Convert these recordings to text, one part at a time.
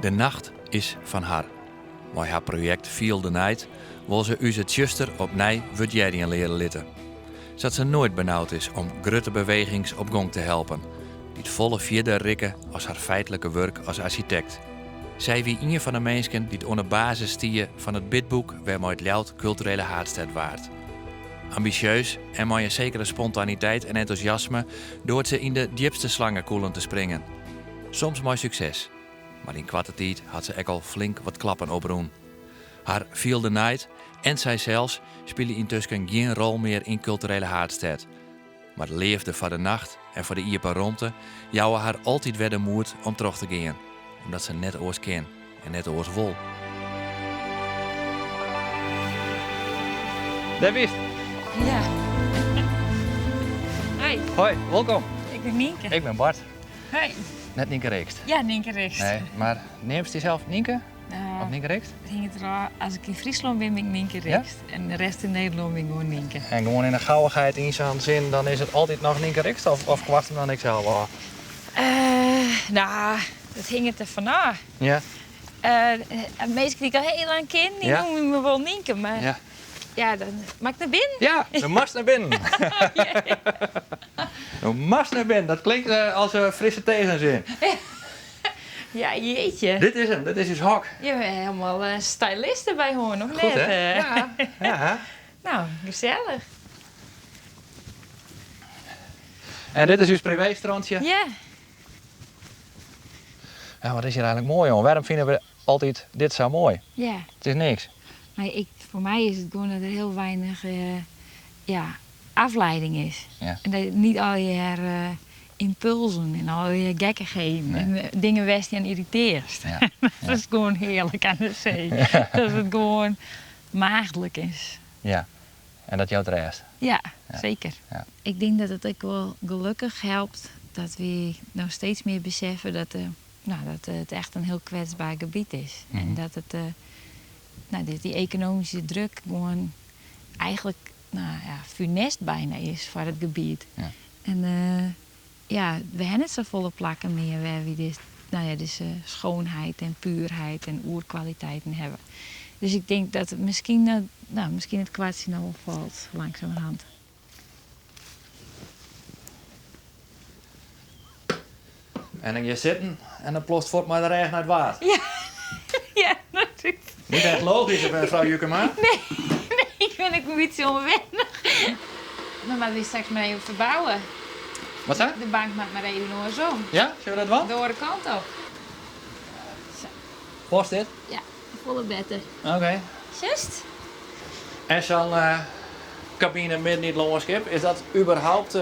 De nacht is fan har. Mei har projekt Feel the Night wol se ús it tsjuster opnij wurdearjen leare litte. Sa't se noait benaud is om grutte bewegings op gong te helpen, dy't folle fierder rikke as har feitlike wurk as arsjitekt. Sy wie ien fan de minsken dy't oan de basis stie fan it bidboek wêrmei't Ljouwert kulturele haadstêd waard. Ambisjeus en mei in sekere spontaniteit en entûsjasme doart se yn de djipste slangekûlen te springen. Soms mei sukses, mar yn koarte tiid hat se ek al flink wat klappen oprûn. Har Feel the Night en sysels spylje yntusken gjin rol mear yn kulturele haadstêd. Mar de leafde foar de nacht en foar de iepen romte jouwe har altyd wer de moed om troch te gean, omdat se net oars kin en net oars wol. Dêr bist! Ja. Hoi. Hoi, wolkom. Ik bin Nynke. Ik bin Bart. Hoi. Net Nynke Rixt? Ja, Nynke Rixt. Nee, mar neamst dysels Nynke? Of Nynke Rixt? It hinget derôf. As ik yn Fryslân bin, bin ik Nynke Rixt. En de rest yn Nederlân bin ik gewoan Nynke. En gewoan yn de gauwichheid yn sa'n sin, dan is it altyd noch Nynke Rixt of kwast him dan ek sels ôf? No, dat hinget der fanôf. Ja. Minsken dy't ik al hiel lang ken, dy noeme my wol Nynke, mar ja, dan moat ik nei binnen. Ja, do moatst nei binnen. Do moatst nei binnen, dat klinkt as in frisse tegenzin. Ja, jeetje. Dit is him, dit is ús hok. Je hawwe helemaal in stylist derby hân, of Goed, net? hè? Ja, ja. Nou, gesellich. En dit is ús privéstrantsje. Ja. Ja, wat is hjir eigenlik moai oan? Wêrom fine we altyd dit sa moai? Ja. It is niks. Mar ik, foar my is it gewoan dat der hiel weinich ja, afleiding is. Ja. En dat niet al je ympulzen en al je gekkichheden en dingen wêr'tst dy oan yrritearrest. Ja. Dat is gewoan hearlik oan de see. Dat it gewoan maagdlik is. Ja, en dat jout rêst. Ja, seker. Ja. Ik tink dat it ek wol gelokkich helpt dat wy no steeds mear beseffe dat, no, dat it echt in hiel kwetsber gebiet is. En dat it, no, dat dy ekonomyske druk gewoan eigenlik no ja, funest byna is foar it gebiet. Ja. En ja, we hawwe net safolle plakken mear wêr wy dit, no ja, dizze schoonheid en puerheid en oerkwaliteiten hawwe. Dus ik tink dat it miskien, no, miskien it kwartsje no wol falt, langsumerhand. En dan gean sitten en dan plost fuort mei de rêch nei it Waad. Ja, ja, natuerlik. Niet echt logisch, mevrouw Jukema. Nee, nee, ik bin ek in bytsje ûnwennich. Dan moatte wy straks mar even ferbouwe. Wat sa? De bank moat mar even oarsom. Ja, sille we dat dwaan? De oare kant op. Sa. Past dit? Ja, folle better. Oké. Sjochst? En sa'n kabine midden yn it lânskip, is dat überhaupt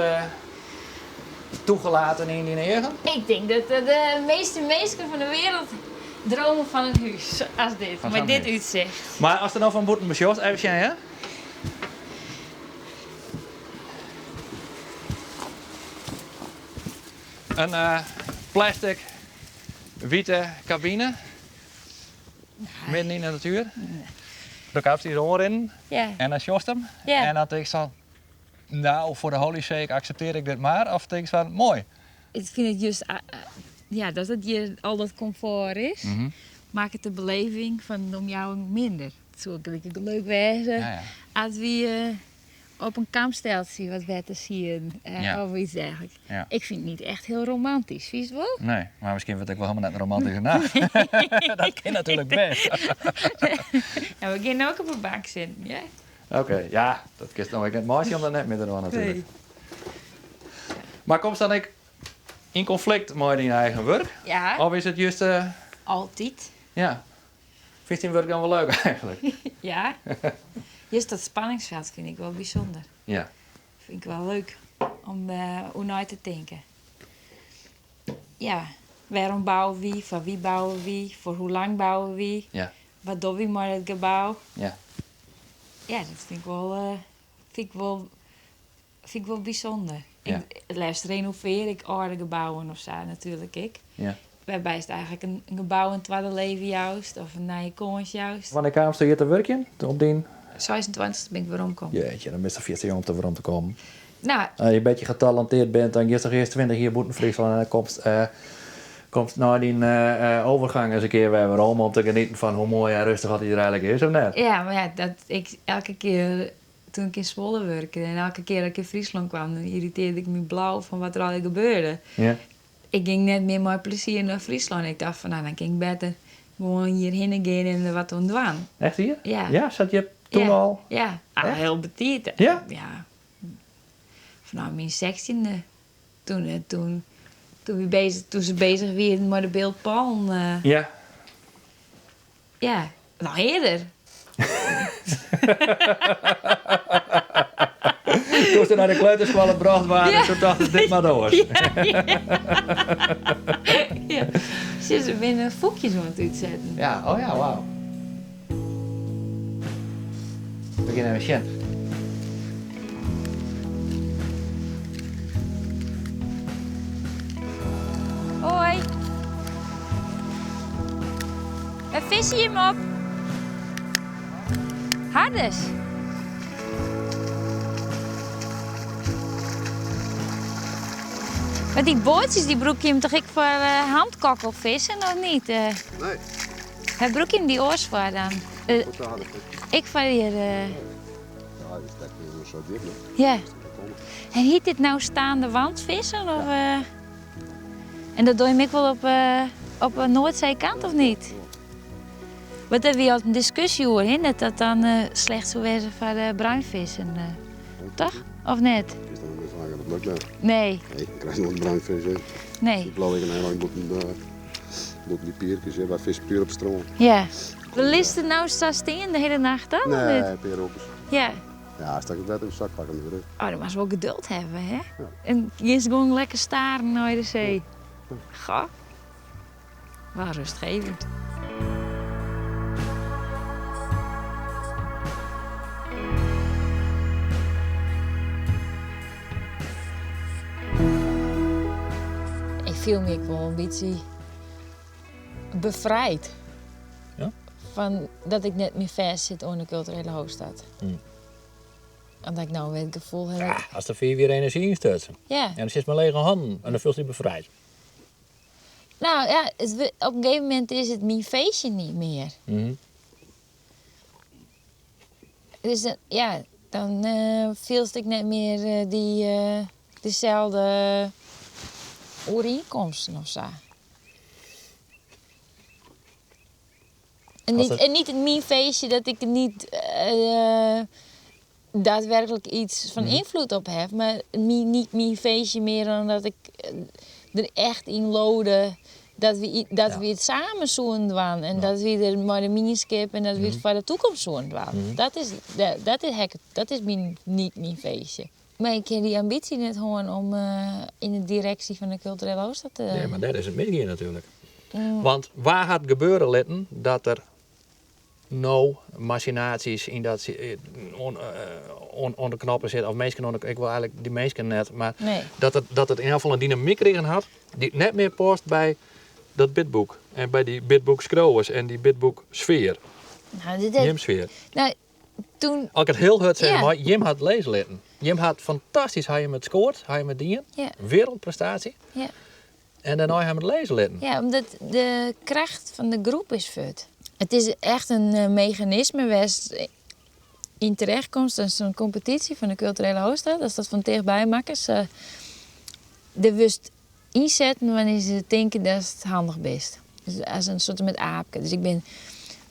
toegelaten yn dyn eagen? Ik tink dat de measte minsken fan de wereld drome fan in hús as dit, mei dit útsicht. Mar ast der no fan bûten besjochst, even sjen hear. In plastic wite kabine midden yn de natuer. Do kaamst hjir oanrinnen en dan sjochst him en dan tinkst fan Nou, voor de holy sake akseptearje ik dit mar. Of tinkst fan, moai? Ik fyn it just, ja, dat it hjir al dat komfort is, makket de beleving fan de omjouwing minder. It soe gelyk ek leuk wêze as wy op in kampsteltsje wat wetter sieten of yts dergelijks. Ik fyn it niet echt hiel romantysk, fynst wol? Nee, mar miskien wurdt it ek wol hielendal net in romantyske nacht. Dat kin natuerlik bêst. Ja, we gean no ek op 'e bank sitten, hear. Oké, ja, dat kinst no ek net meitsje om dat net mear te dwaan natuerlik. Nee. Mar komst dan ek yn konflikt mei dyn eigen wurk? Ja. Of is it just... Altyd. Ja. Fynst dyn wurk dan wol leuk eigenlik? Ja. Just dat spanningsveld fyn ik wol bysûnder. Ja. Fyn ik wol leuk om oer nei te tinken. Ja, wêrom bouwe wy, foar wie bouwe wy, foar hoe lang bouwe wy, Ja. wat dogge wy mei dat gebou. Ja. Ja, dat fyn ik wol, fyn ik wol, fyn ik wol bysûnder. Ja. Ik, it leafst renovearje ik âlde gebouwen of sa natuerlik ek. Ja. Wêrby'tst eigenlik in gebou in twadde leven joust of in nije kâns joust. Wannear kaamst hjir te wurkjen? Op dyn? 26 bin ik weromkommen. Jeetje, dan bist al fierste jong om te werom te kommen. Nou. As je in bytsje getalenteerd bent, dan giest toch earst 20 jier bûten Fryslân en dan komst. Komst nei dyn overgang ris in kear wer werom om te genieten fan hoe moai en rêstich oft it hjir eigenlik is, of net? Ja, mar ja, dat ik elke kear toen ik yn Zwolle wurke en elke kear dat ik yn Fryslân kwam, dan irritearde ik my blau fan wat der allegear gebeurde. Ik gyng net mear mei plezier nei Fryslân. Ik tocht fan, no, dan kin ik better gewoan hjirhinne gean en der wat oan dwaan. Echt wier? Ja. Ja, sat je toen al? Ja, al Echt? hiel betiid. Ja? Ja. Fanôf myn 16e. Toen, toen, toen, wy bezich, toen se bezich wienen mei de byldpallen. Ja, noch earder. Toen se nei de kleuterskoalle brocht waarden, toen tocht ik, dit moat oars. Ja. Se binne fûkjes oan it útsetten. Ja, oh ja, wauw. We gean even sjen. Hoi. Wêr fiskje jim op? Hardes. Mar dy boatsjes dy brûke jim toch ek foar handkokkelfissen of net? Nee. Wêr brûke jim dy oars foar dan? Ek foar hjir. Ja, dy stekke je zo djip. Ja. En hjit dit no staande wandvissen? Of, En dat doch je ek wol op de Noardseekant of net? Want dêr wie altyd in diskusje oer, hè? Dat dat dan slecht soe wêze foar de bruinvissen. Toch? Of net? Is dan net faak dat lukt net. Nee. Nee, dan krijg je nooit bruinvis. Hè. Nee. Ik geloof ik in heel lang bûten dy pierkes, hè. Wy fiske puer op it strân. Ja. Litst it no sa stean de hiele nacht dan? Of Nee, net? in pear oerkes. Ja, straks it wetter yn de sak pakke en weer. Oh, dan moatst wol geduld hawwe, hè? Ja. En giest gewoan lekker staren nei de see. Goh. Wel rustgevend. Ik fiel my ek wol in bytsje befrijd. Ja? Fan dat ik net mear fêstsit oan de kulturele hoofdstad. Omdat ik no wer it gefoel ha. Ja, hast der 5 jier enerzjy yn stutsen. Ja. En dan sitst mei lege hannen en dan fielst dy befrijd. Nou ja, op in gegeven momint is it myn feestje net mear. Dus dan, ja, dan fielst ek net mear dy, deselde oerienkomsten of sa. En As niet, it en niet it myn feestje dat ik net daadwerkelijk iets fan ynfloed op ha, mar net myn feestje mear omdat ik der echt yn leaude dat wy it samen soenen dwaan en dat wy der mei de mienskip en dat wy it foar de toekomst soenen dwaan. Dat is net myn feestje. Mar ik ha dy ambysje net hân om yn de direksje fan de kulturele hoofdstad te. Nee, mar dêr is it misgien natuerlik. Want wa hat gebeure litten dat der no machinaties yn dat oan de knoppen sitte, of minsken oan de, ik wol eigenlik dy minsken net, mar Nee. dat it yn elk gefal in dynamyk krigen hat dy't net mear past by dat bidboek en by dy bidboekskriuwers en dy bidboeksfear. Nou, dit is- Jim sfear. Nou, toen As ik it hiel hurd sis, mar jim hat lizze litten. Jim hat fantastysk, ha jim it skoard, ha jim it dien. Wereldprestatie. En dêrnei ha jim it lizze litten. Ja, omdat de kracht fan de groep is fuort. It is echt in meganisme wêr'tst yn terechtkomst. Dat is sa'n kompetysje fan de kulturele hoofdstad. Ast dat fan tichtby makkest. Der wurdst ynsetten wannear't se tinke datst handich bist. Dus as in soarte met aapke. Dus ik bin,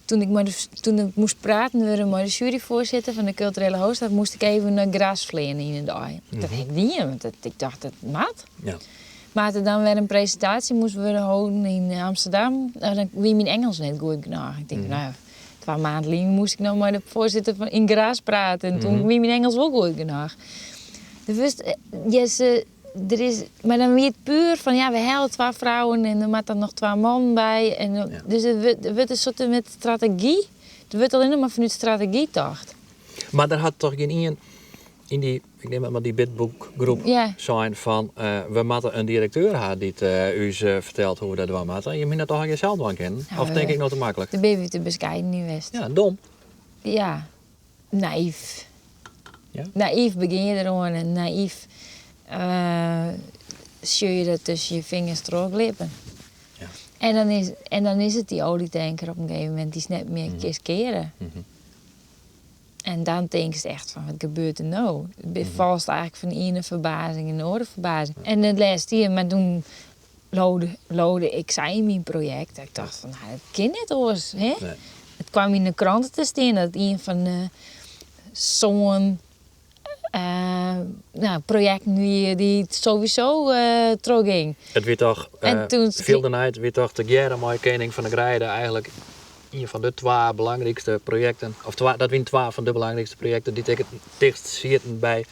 toen ik, mei de, toen ik moast praten wurde mei de juryfoarsitter fan de kulturele hoofdstad, moast ik even nei Gras fleane yn 'e dei. Dat ha ik dien, want ik tocht dat moat. Mar as der dan wer in presintaasje moast wurde holden yn Amsterdam, nou, dan wie myn Ingelsk net goed genôch. Ik tink, nou, 2 maand lyn moast ik noch mei de foarsitter fan yn Gras prate en toen wie myn Ingelsk wol goed genôch. Dus, ja, se, der is, mar dan wie it puer fan, ja, we helle 2 frouwen en der moat dan noch 2 mannen by. En dan, Dus it wurdt in soarte met strategy. Der wurdt allinnich mar fanút strategy tocht. Mar der hat toch gjin ien yn dy, ik nim it mar dy bidboekgroep, sein fan, we moatte in direkteur ha dy't ús fertelt hoe't we dat dwaan moatte. Je moatte dat toch allegear sels dwaan kinnen? Nou, Of tink ik no te maklik? Dêr binne we te beskeiden yn west. Ja, dom. Ja, nayf. Nayf begjin je deroan en nayf sjogge je dat tusken je fingers trochglippen. En dan is it dy olietanker op in gegeven momint dy'tst net mear kinst keare. En dan tinkst echt fan, wat gebeurt der no? Falst eigentlik fan de iene ferbazing yn de oare ferbazing. En it lêste jier, mar doe leaude ik sa yn myn projekt, dat ik tocht fan, no, dat kin net oars. Hè? Nee. It kwam yn de krante te stean dat ien fan de sân nou, projekten wie dy't sowieso trochgyng. It wie toch, En toen Feel the Night wie toch tegearre mei Kening fan de Greide eigentlik ien fan de twa belangrykste projekten, of twa, dat wiene twa fan de belangrykste projekten dy't ek it tichtst sieten by,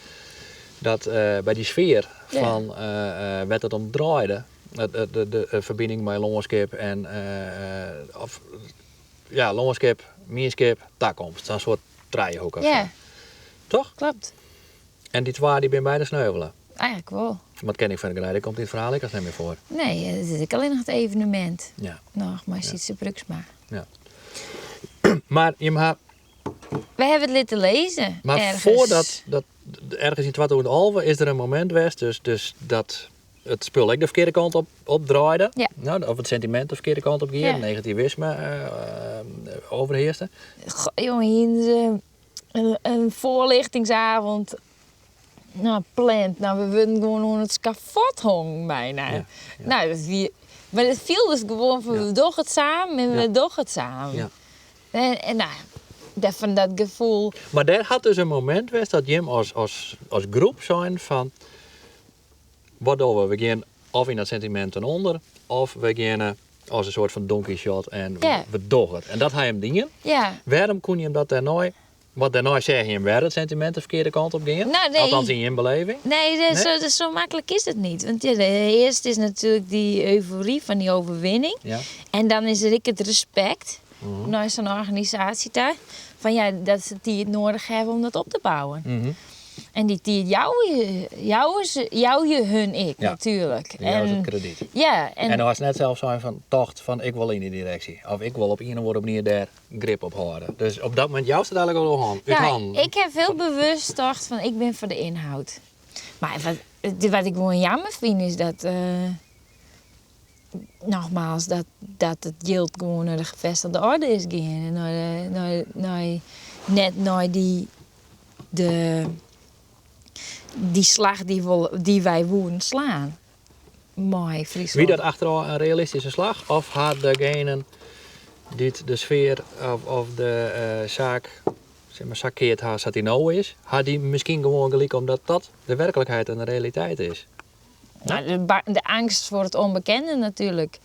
dat, by dy sfear fan wêr't it om draaide. De ferbining mei lânskip en, of ja, lânskip, mienskip, takomst. Sa'n soart trijehoek of sa. Toch? Klopt. En dy twa dy binne beide sneuvele? Eigentlik wol. Want Kening fan de Greide komt yn it ferhaal ek as net mear foar. Nee, it is ek allinnich it evenemint. Noch mei Sytse Pruiksma. Ja. Mar jim ha. We hawwe it litten lizzen. Mar ergens. Foardat dat ergens yn 2011 is der in momint west, dus dat it spul ek de ferkearde kant op draaide. No, of it sentimint de ferkearde kant op gie, negativisme overheerste. Goh, jonge, hienen se in voorlichtingsavond nou, pland. Nou, we wurden gewoan oan it skafot hongen bijna. Nou, dat wie, mar it fielde dus gewoan fan we dogge it samen en we dogge it samen. En nou, dat, fan dat gefoel. Mar dêr hat dus in momint west dat jim as groep seinen fan, wat dogge we? We gean of yn dat sentimint ten ûnder, of we geane as in soart fan Don Quixote en we dogge it. En dat ha jim dien. Wêrom koene jim dat dêrnei? Want dêrnei seagen jim wer it sentimint de ferkearde kant op gean. Nou, nee. Althans yn jim beleving. Nee, Nee? Zo makkelijk is het niet. Want ja, de eerste is natuurlijk die euforie van die overwinning. En dan is er ook het respect naar zo'n organisatie daar. Van ja, dat ze die het nodig hebben om dat op te bouwen. En die die jou je hun ik natuurlijk. Die jou is het krediet. En dan was het net zelf zijn van tocht van ik wil in die directie. Of ik wil op een of andere manier daar grip op houden. Dus op dat moment jou staat eigenlijk al uit handen. Ik heb heel bewust gedacht van ik ben voor de inhoud. Maar wat ik gewoon jammer vind is dat, nogmaals, dat het geld gewoon naar de gevestigde orde is gegaan. En net naar die slag die wij wouden slaan. Mooi, Friesland. Wie dat achteraf een realistische slag? Of had degene die de sfeer of de zaak, zeg maar, sakkeerd had, dat die nou is, had die misschien gewoon gelijk omdat dat de werkelijkheid en de realiteit is? Nou, de angst voor het onbekende natuurlijk.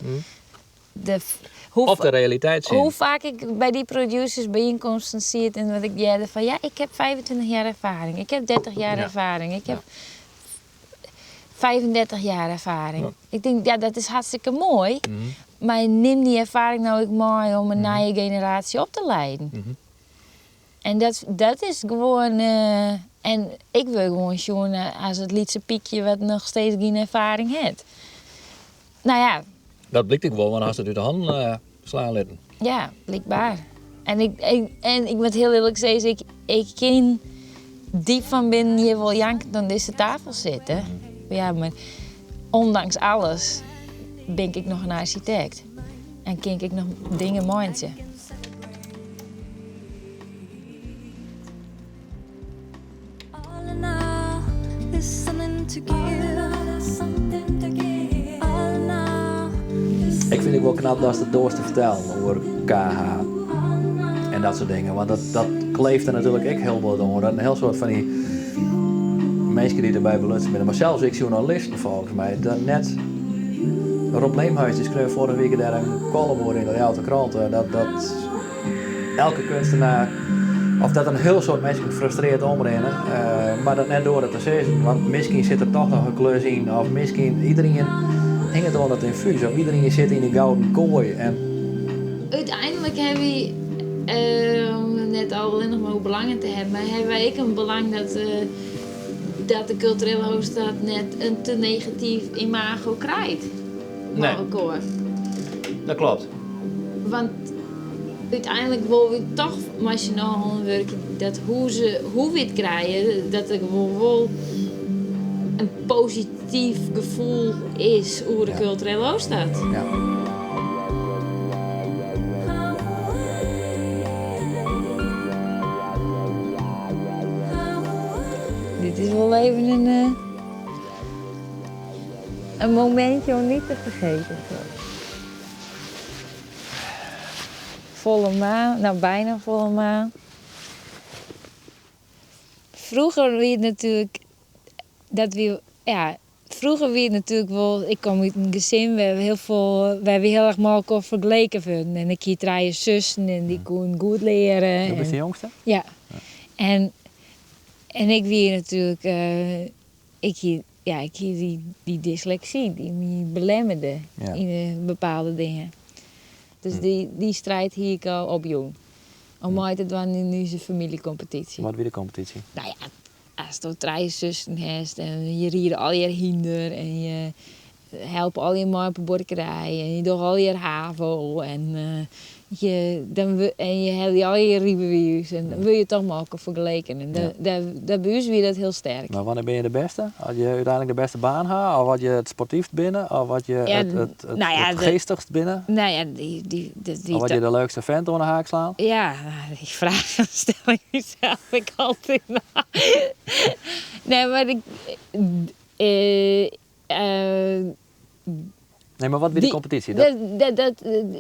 Of de realiteit zien. Hoe vaak ik bij die producers bijeenkomsten zie het en wat ik jerde van ja, ik heb 25 jaar ervaring, ik heb 30 jaar ervaring, ik heb 35 jaar ervaring. Ik denk, ja, dat is hartstikke mooi, maar neem die ervaring nou ook mee om een nieuwe generatie op te leiden. En dat is gewoon... En ik wil gewoon zien als het lietse piekje wat nog steeds geen ervaring heeft. Nou ja. Dat blijkt ik wel, want als het uit de hand slaan litten. Ja, blijkbaar. En ik moet heel eerlijk zeggen, ik ken diep van binnen hier wel jankend aan deze tafel zitten. Ja, maar ondanks alles ben ik nog een architect. En ken ik nog dingen mindje. All in all, there's something to give. Something to give. All in all, there's Ik vind het wel knap dat ze het door te vertellen over KH en dat soort dingen. Want dat kleeft er natuurlijk ook heel veel door. Een heel soort van die mensen die erbij belutsen zijn. Maar zelfs ik journalisten volgens mij, dat net Rob Leemhuis die schreef vorige week daar een column over in de Ljouwerter Krant. Dat elke kunstenaar, of dat een heel soort mensen gefrustreerd omrennen, maar dat net door het te zeggen. Want misschien zit er toch nog een klus in, of misschien iedereen hing het onder het infuus, of iedereen zit in die gouden kooi. En uiteindelijk hebben we om net al alleen nog maar over belangen te hebben, maar hebben wij ook een belang dat de culturele hoofdstad net een te negatief imago krijgt. Nee. Elkaar. Dat klopt. Want uiteindelijk willen we toch machinaal werken dat hoe we het krijgen, dat er gewoon wel een positief gevoel is over de culturele hoofdstad. wol even in, eh, een momentje om niet te vergeten. Volle maan, nou bijna volle maan. Froeger wie it natuerlik dat wie ja, froeger wie it natuerlik wol, ik kom út in gesin wêr we hiel folle, wêr we hiel erch mei elkoar fergeleken wurden. En ik hie trije sussen en dy koenen goed leare. Do bist de jongste? Ja. En, en ik wie natuerlik, ik hie, ja, ik hie dy, dy dysleksy dy't my belemmerde yn bepaalde dingen. Dus dy, dy striid hie ik al opjûn. Om mei te dwaan yn ús famyljekompetysje. Wat wie de kompetysje? Nou ja, asto trije sussen hast en je ride allegear hynder en je helpe allegear mei op de buorkerij en je dogge allegear havo en je, dan, en je helje allegear rydbewiis en dan wurde je toch mei elkoar fergeleken. En ja. dat, by ús wie dat hiel sterk. Mar wannear binne je de bêste? As je úteinlik de bêste baan ha, of as je it sportyfst binne, of as je ja, it, it, it, nou ja, it geestichst binne? Nou ja, die, die, die, die, of as je de leukste vent oan de haak slaan? Ja, die fraach stel ik mysels ek altyd. Nee, mar ik. Nee, mar wat wie de kompetysje? Dat, dat, dat,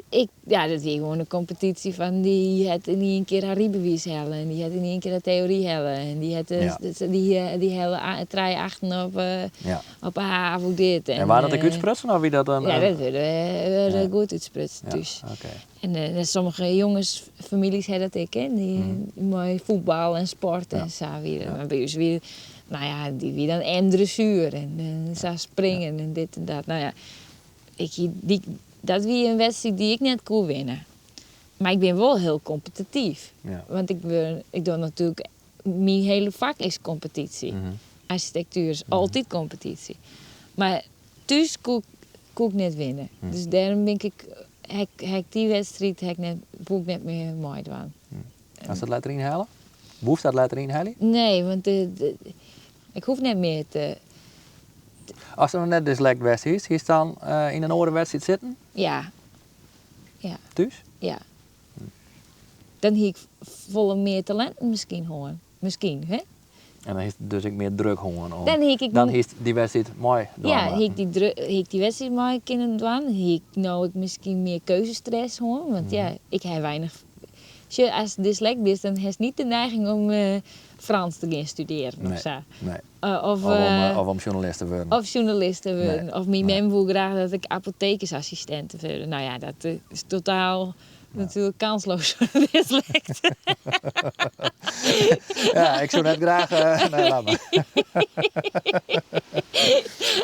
ik, ja, dat wie gewoan in kompetysje fan dy hat yn ien kear har rydbewiis helle en dy hat yn ien kear har teory helle en dy hat ja. dy, dy helle trije achten op, ja. op 'e havo dit. En, en waard dat ek útsprutsen of wie dat in... Ja, dat wurde, ja. goed útsprutsen thús. Ja, okay. En uh, sommige jongesfamyljes ha dat ek, hè? Dy, mm. mei voetbal en sport en sa wie dat. Mar by ús wie Nou ja, dy wie dan en dressuer en, en sa springen en dit en dat. Nou ja, ik hie dy, dat wie in wedstriid dy't ik net koe winne. Mar ik bin wol hiel kompetityf. Ja. Want ik, wurd, ik doch natuerlik, myn hiele fak is kompetysje. Mm -hmm. Arsjitektuer is mm -hmm. altyd kompetysje. Mar thús koe, koe ik net winne. Mm. Dus dêrom bin ik, ha ik dy wedstriid ha ik net, woe ik net mear meidwaan. Mm. Hast dat letter ynhelle? Woest dat letter ynhelje? Nee, want de, de, ik hoech net mear te. Ast noch net dyslekt west hiest, hiest dan uh, yn in oare wedstriid sitten? Ja. Ja. Thús? Ja. Dan hie ik folle mear talinten miskien hân. Miskien, hè? En dan hiest dus ek mear druk hân om. Dan hie ik dan hiest dy wedstriid mei dwaan Ja, hie ik dy hie ik dy wedstriid mei kinnen dwaan. Hie ik no ek miskien mear keuzestress hân, want ja, mhm. ik ha weinich. Sjoch, ast dyslekt bist, dan hast niet de neiging om uh, Frans te gean studearjen nee, of sa. Nee. Uh, of, of, om, uh, of om sjoernalist te wurden. Of sjoernalist te wurden. Nee. Of myn mem woe graach dat ik apotekersassistint wurde. Nou ja, dat is totaal Natuerlik kansloos foar in dyslekt. Ja, ik soe net graach. Uh, nee, laat mar.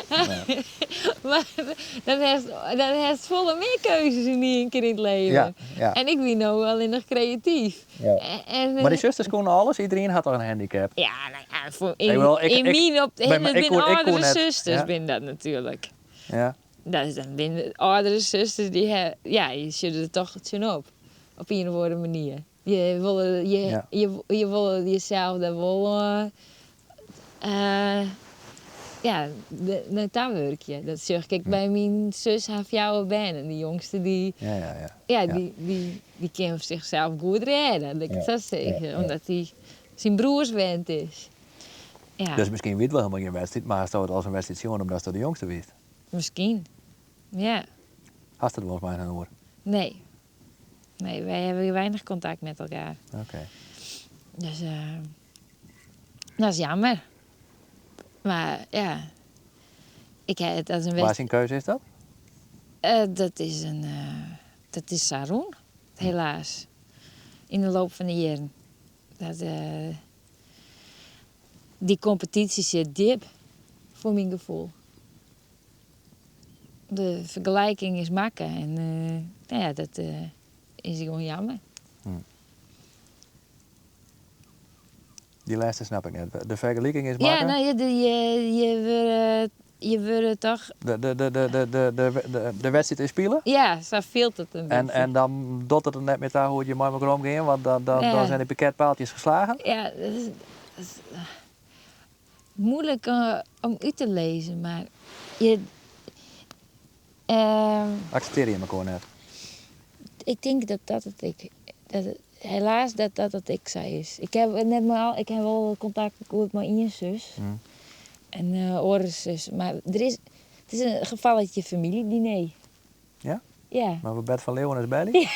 nee. Mar dan hast, dan hast folle mear keuzes yn ien kear yn it leven. Ja, ja. En ik wie no allinnich kreatyf. Ja. En, mar dy susters koene alles, iderien hat toch in handicap? Ja, nou ja, foar, yn, yn myn op, it binne âldere susters binne dat natuerlik. Ja. Dat is dan binne de âldere susters dy ha, ja, je sjogge der toch tsjinop. Op ien of oare manier. Je wolle, je, Ja. je, je wolle jesels dêr wol uh, ja, nei ta wurkje. Dat sjoch ik ek by myn sus har fjouwer bern. En de jongste dy, Ja, ja, ja. ja, dy, dy, dy kin sichsels goed rêde, lit ik it sa sizze. Omdat hy syn broers wend is. Ja. Dus miskien wie it wol hielendal gjin wedstriid, mar hasto it as in wedstriid sjoen omdatsto de jongste wiest? Miskien, ja. Hast it wolris mei har oer? Nee. Nee, wij hebben weinig contact met elkaar. Oké. Dus uh, dat is jammer. Maar ja, ik heb het als een Wa syn keuze is dat? Uh, dat is een, uh, dat is sa rûn, helaas. Yn de loop fan de jierren. Dat, uh, dy kompetysje sit djip, foar myn gefoel. De fergeliking is makke en uh, ja, dat uh, is gewoan jammer. Dy lêste snap ik net. De fergeliking is makke? Ja, no, ja, de, je, je wurde, je wurde toch... De, de, de, de, de, de, de, de wedstriid is spile? Ja, sa fielt it in En, bytsje. en dan docht it der net mear ta hoe't je mei elkoar omgean, want dan, dan, Ja. dan zijn de piketpaaltjes geslagen? Ja, dat is, dat is moeilijk uh, om út te lizzen, mar je, uh, Akseptearje je elkoar net? Ik tink dat dat it ek, dat it, helaas dat dat it ek sa is. Ik ha net mei al, ik ha wol kontakt goed mei ien sus. Mm. En oare sus. Mar der is, it is in gefalletje famyljediner. Ja? Ja. Mar Bert van Leeuwen is belje?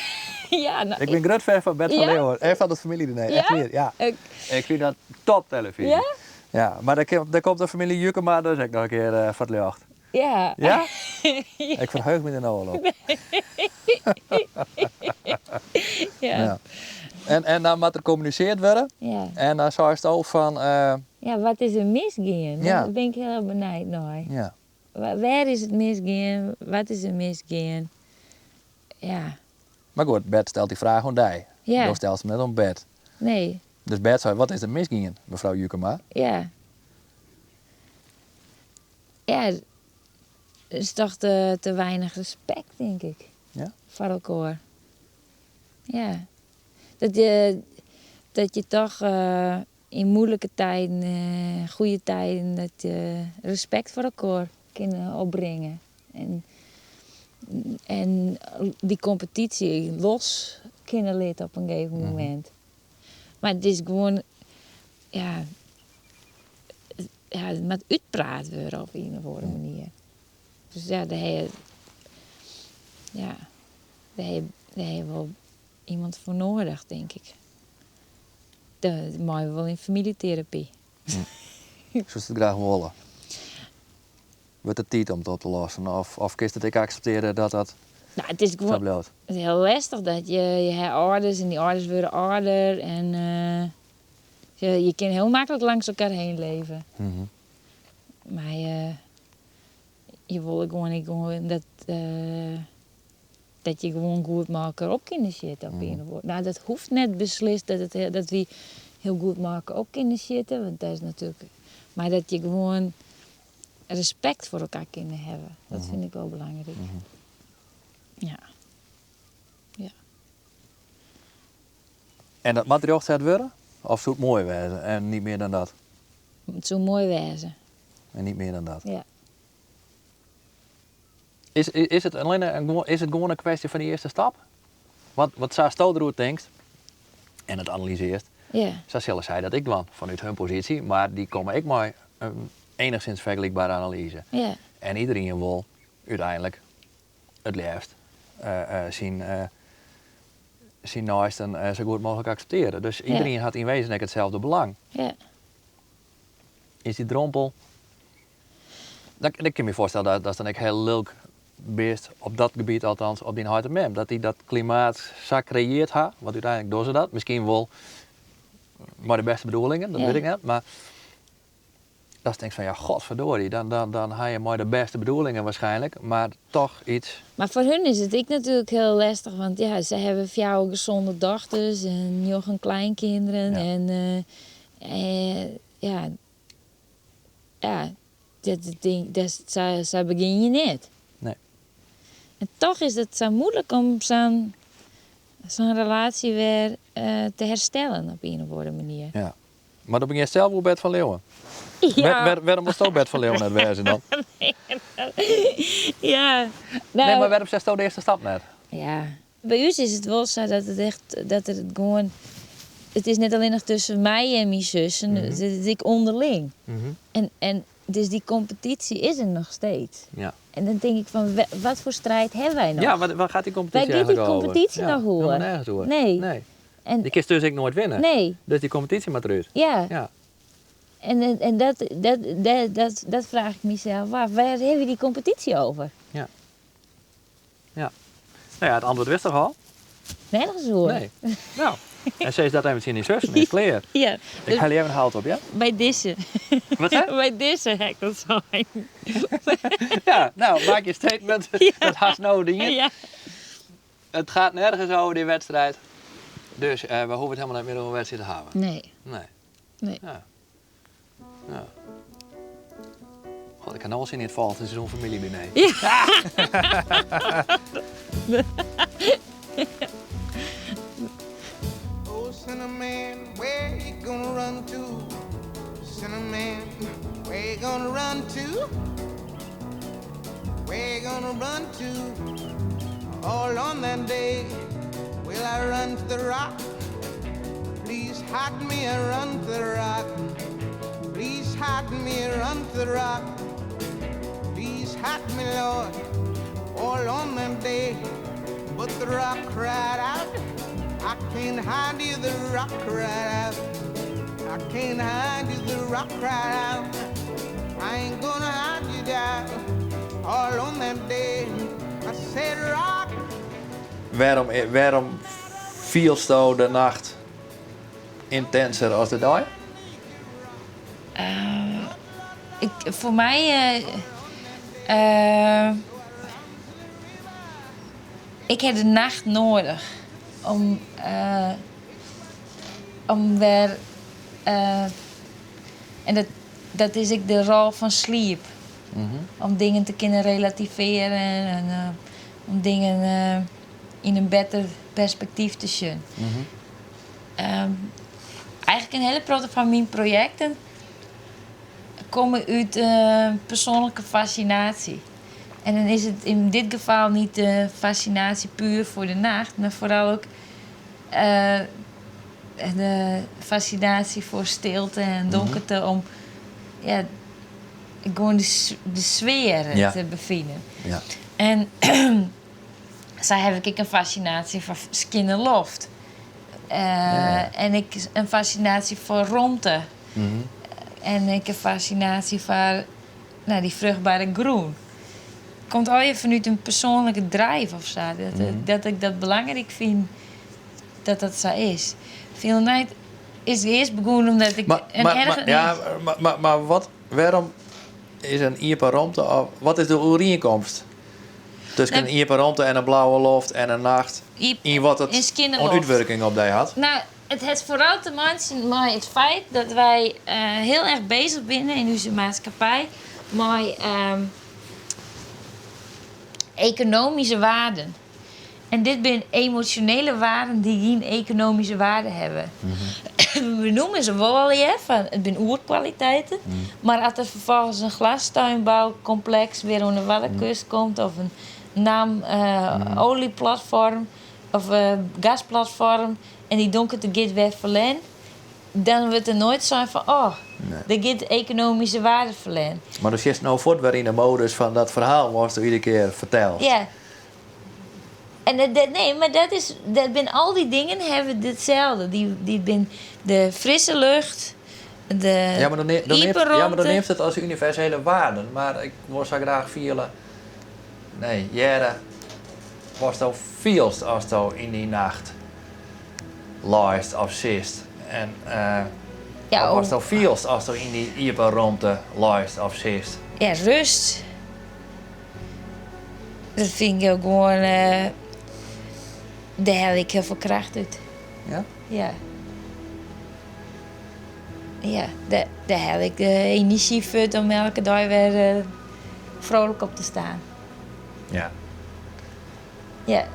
Ja, no, Ik bin grut fan fan Bert van Ja? Leeuwen en fan it famyljediner. Ja? Echt wier, ja. Ik Ik fyn dat top televyzje. Ja? Ja, mar dêr komt de famylje Jukema dus ek noch in kear foar it ljocht. Ja. Ja? Ik ferheuch my der no al op. Ja. Ja. En dan moat der kommunisearre wurde. Ja. En dan seist al fan. Ja, wat is der misgien? Ja. Dêr bin ik hiel erch benijd nei. Ja. Wêr is it misgien? Wat is der misgien? Ja. Mar goed, Bert stelt dy fraach oan dy. Ja. Do stelst him net oan Bert. Nee. Dus Bert sei, wat is der misgien, mefrou Jukema? Ja. Ja, it is toch te weinich respekt, tink ik. Ja? Foar elkoar. Ja. Dat je toch yn moeilike tiden, goede tiden, dat je respekt foar elkoar kinne opbringe. En dy kompetysje los kinne litte op in gegeven momint. Mar it is gewoan, ja, ja, it moat útpraat wurde op ien of oare manier. Dus ja, dêr ha je, ja, dêr ha je wol iemand foar nedich, tink ik. Dat meie we wol yn famyljeterapy. Soest it graach wolle? Wurdt it tiid om it op te lossen? Of kinst it ek akseptearje dat dat Nou, it is sa gewoan bliuwt? It is hiel lestich dat je ha âlders en dy âlders wurde âlder en je kinne hiel maklik langs elkoar heen leve. Mar je wolle gewoan ek gewoan dat je gewoan goed mei elkoar op kinne sjitte op ien of oare. Nou, dat hoecht net beslist dat wy hiel goed mei elkoar op kinne sjitte, want dat is natuerlik. Mar dat je gewoan respekt foar elkoar kinne hawwe, dat fyn ik wol belangryk. Ja. Ja. En dat moat rjochtset wurde? Of soe it moai wêze en niet mear dan dat? It soe moai wêze. En niet mear dan dat? Ja. Is it gewoan in kwestje fan dy earste stap? Wat sa'tsto deroer tinkst en it analysearrest, sa sille sy dat ek dwaan fanút hun posysje, mar dy komme ek mei in enigszins fergelykbere analyze. En iderien wol úteinlik it leafst syn neisten sa goed mooglik akseptearje. Dus iderien hat yn wezen ek itselde belang. Is dy drompel... Dan kin my foarstelle dat dan ek hiel lilk bist, op dat gebiet althans, op dyn heit en mem. Dat dy dat klimaat sa kreëarre ha, want úteinlik dogge se dat. Miskien wol mei de bêste bedoelingen, dat wit ik net. Mar dat tinkst fan, ja, godverdorie, dan ha je mei de bêste bedoelingen waarskynlik, mar toch yts. Mar foar hun is it ek natuerlik hiel lestich, want ja, se hawwe fjouwer gezonde dochters en njoggen kleinkinderen. En ja, ja, dat ding, dat, sa begjin je net. Nee. En toch is it sa muoilik om sa'n relaasje wer te herstellen op ien of oare manier. Ja. Mar dan begjinst sels oer Bert van Leeuwen. Ja. Wêrom wolsto Bert van Leeuwen net wêze dan? Ja. Nee, Nou, mar wêrom setsto de earste stap net? Ja. By ús is it wol sa dat it echt, dat it gewoan, it is net allinnich tusken my en myn sussen, it is ek ûnderling. En dus dy kompetysje is der noch steeds. En dan tink ik fan, wat foar striid hawwe wy noch? Ja, waar gaat die competitie Wêr giet dy eigenlijk over? kompetysje Ja, noch oer? helemaal nergens oer. Nee. Nee. En Dy kinst dus ek noait winne. Nee. Dus dy kompetysje moat derút. Ja. En dat fraach ik mysels ôf. Wêr hawwe wy dy kompetysje oer? Ja. Ja. Nou ja, it antwurd witst toch al? Nergens oer. Nee. Nou, en sis dat even tsjin dyn sussen, is klear. Ja. Ik helje even in hout op, ja? By dizze. Wat hè? By dizze ha ik dat sein. Ja, nou, maak je statement. Dat hast no dien. Ja. It giet nergens oer dy wedstriid. Dus we hoege it hielendal net mear oer in wedstriid te hawwen. Nee. Nee. Nee. Ja. Ja. God, ik ha no al sin yn it folgjende seizoen famyljediner. Ja. Oh, Sinnerman, where you gonna run to? Sinnerman, where you gonna run to? Where you gonna run to? All on that day, will I run to the rock? Please hide me, I run to the rock. Please hide me, run to the rock. Please hide me, Lord, all on that day. But the rock cried out, I can't hide you, the rock cried out. I can't hide you, the rock cried out. I ain't gonna hide you down all on that day. I said, Rock. Wêrom, wêrom fielsto de nacht yntinser as de dei? Ik, foar my. Uh, ik ha de nacht nedich om, uh, om wer. Uh, en dat is ek de rol fan sliep. Om dingen te kinnen relativearjen en om dingen yn in better perspektyf te sjen. Eigentlik in hiele protte fan myn projekten komme út persoanlike fascinatie. En dan is it yn dit gefal net de fascinatie puer foar de nacht, mar foaral ek de fascinatie foar stilte en donkerte om ja, gewoan de sfear te befinen. En sa ha ik ek in fascinatie foar skjinne loft. En ek in fascinatie foar romte. En ek in fascinatie foar no, dy fruchtbere grûn. Komt allegear fanút in persoanlike drive of sa. Dat ik dat belangryk fyn dat dat sa is. Feel the Night is earst begûn omdat ik Mar, in mar, erge mar, ja, mar, mar wat, wêrom is in iepen romte, of wat is de oerienkomst tusken in iepen romte en in blauwe loft en in nacht yn wat it in skjinne oan loft. útwurking op dy hat? No, it hat foaral te meitsjen mei it feit dat wy hiel erch bezich binne yn ús maatskippij mei ekonomyske waarden. En dit binne emosjonele waarden dy't gjin ekonomyske waarde hawwe. We noeme se wol allegear, fan it binne oerkwaliteiten. Mar as der ferfolgens in glastuinboukompleks wer oan de Waddenkust komt of in NAM olieplatfoarm of gasplatfoarm en dy donkerte giet wer ferlern, dan wurdt der noait sein fan oh, der giet ekonomyske waarde ferlern. Mar do sitst no fuort wer yn de modus fan dat ferhaal watsto iedere kear fertelst. Ja. En dat, nee, mar dat is, dat binne al dy dingen hawwe itselde. Dy binne de frisse lucht, de Ja, mar do neamst, iepen ja, mar do romte. neamst it as universele waarden, mar ik wol sa graach fiele, nee, hearre watsto fielst asto yn dy nacht leist of sitst. En Ja, of watsto fielst asto yn dy iepen romte leist of sitst. Ja, rêst. Dat fyn ik gewoan. Dêr helje ik hiel folle kracht út. Ja? Ja. Ja, dêr helje ik de enerzjy fuort om elke dei wer frolik op te stean. Ja. Ja.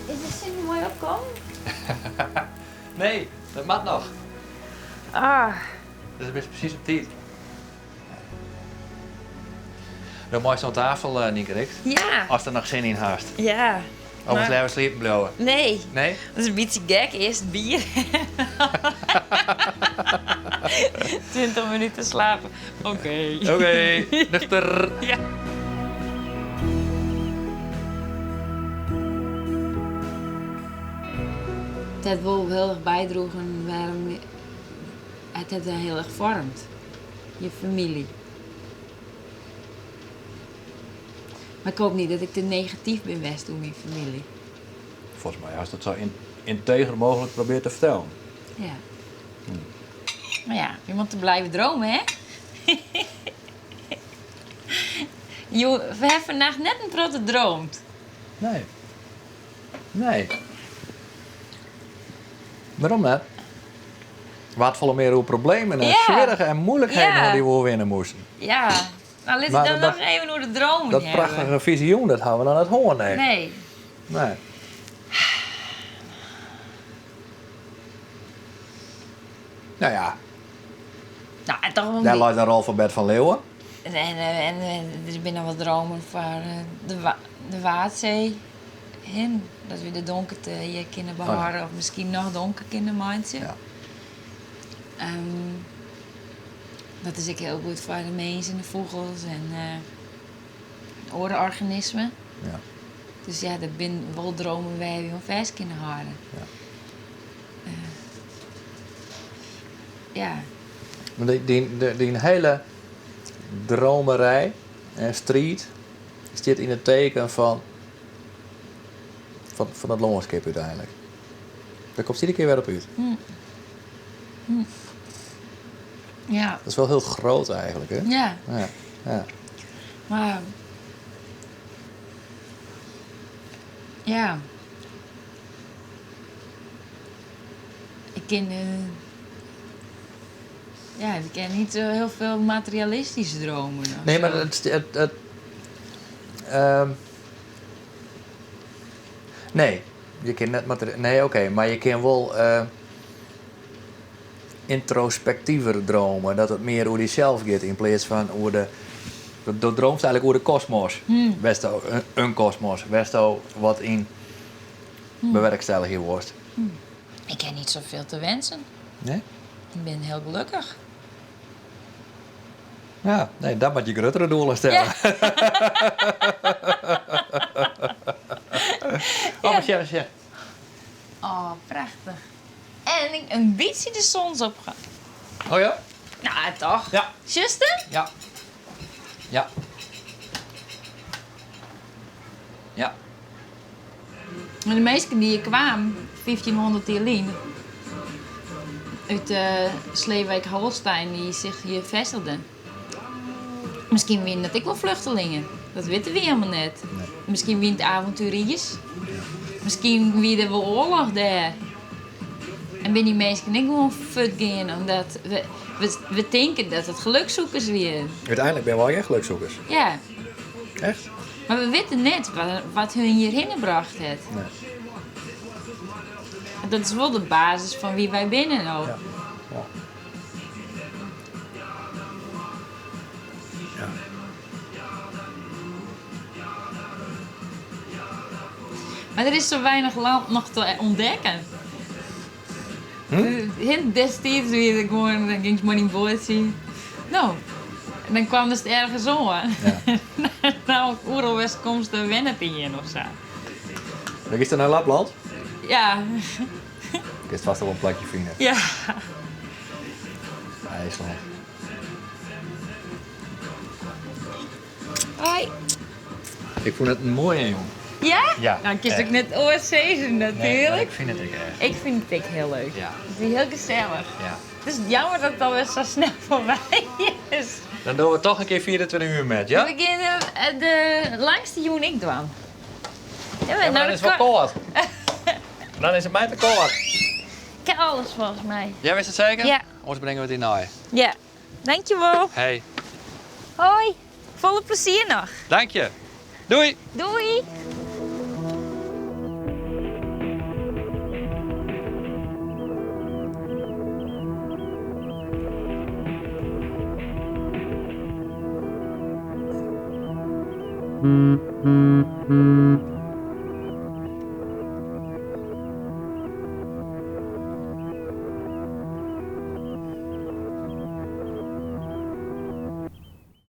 Is de sinne moai opkommen? Nee, dat moat noch. Ah. Dus bist presys op tiid. Do meist oan tafel, eh, Nynke Rixt. Ja. Ast der noch sin yn hast. Ja. Of wolst leaver sliepen bliuwe? Nee. Nee? Dat is in bytsje gek. Earst bier. 20 minuten slapen. Oké. Oké, nuchter. Ja. It hat wol hiel erch bydroegen wêrom it hat hiel erch foarmd, je famylje. Mar ik hoop net dat ik te negatyf bin west oer myn famylje. Folgens my hast it sa ynteger mooglik probearre te fertellen. Ja. Mar ja, je moatte bliuwe dreamen, hè? Jo, we hawwe fannacht net in protte droomd. Nee. Nee. Wêrom net? Waard folle mear oer problemen en Ja. swierrigen en moeilikheden Ja. oer dy't we oerwinne moasten. Ja. Nou, lit Maar ik dan dat- noch even oer de dromen Dat hawwe. prachtige visioen, dat hawwe we noch net hân, nee. Nee. Nee. Nou ja, Nou, en toch wel een dêr bi- leit in rol foar Bert van Leeuwen. En, en, en, en der binne noch wat dromen foar de, wa de Waadsee hin. Dat we de donkerte hjir kinne behâlde of miskien noch donker kinne meitsje. Ja. Ehm, dat is ek hiel goed foar de minsken en de fûgels en eh, oare organismen. Ja. Dus ja, der binne wol dromen wêr't we oan fêst kinne hâlde. Ja. Eh, ja. Maar dy, dy, dy, dyn hiele dromerij en striid stiet yn it teken fan, fan, fan it lânskip úteinlik. Dêr komst iedere kear wer op út. Ja. Dat is wel heel groot eigenlijk, hè? Ja. Ja, ja. Maar. Ja. Ik kin. eh, ja, ik ken niet zo heel veel materialistische dromen. of Nee, maar zo. het, het, het, nee, je kunt net Nee, oké, maar je kunt wel introspectiever dromen. Dat het meer over jezelf gaat in plaats van over de. Dat, dat droomt eigenlijk over de kosmos. Best wel een kosmos. Best wel wat in bewerkstelligen wordt. Ik heb niet zoveel te wensen. Nee? Ik ben heel gelukkig. Ja, nee, dat moet je grotere doelen stellen. Ja. Oh, maar chef, chef. Oh, prachtig. En een beetje de zonsopgang. Oh ja? Nou, toch? Ja. Zuster? Ja. Ja. Ja. Maar de meesten die hier kwamen, 1500 jaar geleden, uit Sleeswijk-Holstein, die zich hier vestigden. Misschien winnen dat ik wel vluchtelingen. Dat weten we helemaal net. Nee. Misschien wint avonturiers. Misschien wie er wel oorlog daar. En ben die mensen ik gewoon fut gaan, omdat we denken dat het gelukzoekers weer. Uiteindelijk ben je wel echt gelukzoekers. Ja, Echt? maar we weten net wat hun hierheen gebracht heeft. Nee. Dat is wel de basis van wie wij binnen ook. Ja. Ja. Ja. Maar er is zo weinig land nog te ontdekken. Hm? Destijds weer gewoon, dan ging ik maar in bootje. Nou, en dan kwam het ergens om. Ja. Nou, overal West komst de wennen in of zo. Dan is het naar Lapland. Ja, Ik is vast wel een plekje vinden. ja. IJsland. Hoi. Ik vond het een mooie, jong. Ja? Ja, Nou, het is echt. ook net oorseason natuurlijk. ik vind het ook echt. Ik vind het ook heel leuk. Ja. Het is heel gezellig. Ja. Het is jammer dat het alweer zo snel voorbij is. Dan doen we toch een keer 24 uur met, ja? We beginnen de langste joen ik dwaan. Ja, maar Ja, maar nou, dan is het dat wel kan- koud. Dan is het mij te koud. Ik heb alles volgens mij. Jij wist het zeker? Ja. Anders brengen we het in naai. Ja. Dankjewel. Hey, Hoi. Volle plezier nog. dank je. Doei. Doei. Mm-hmm.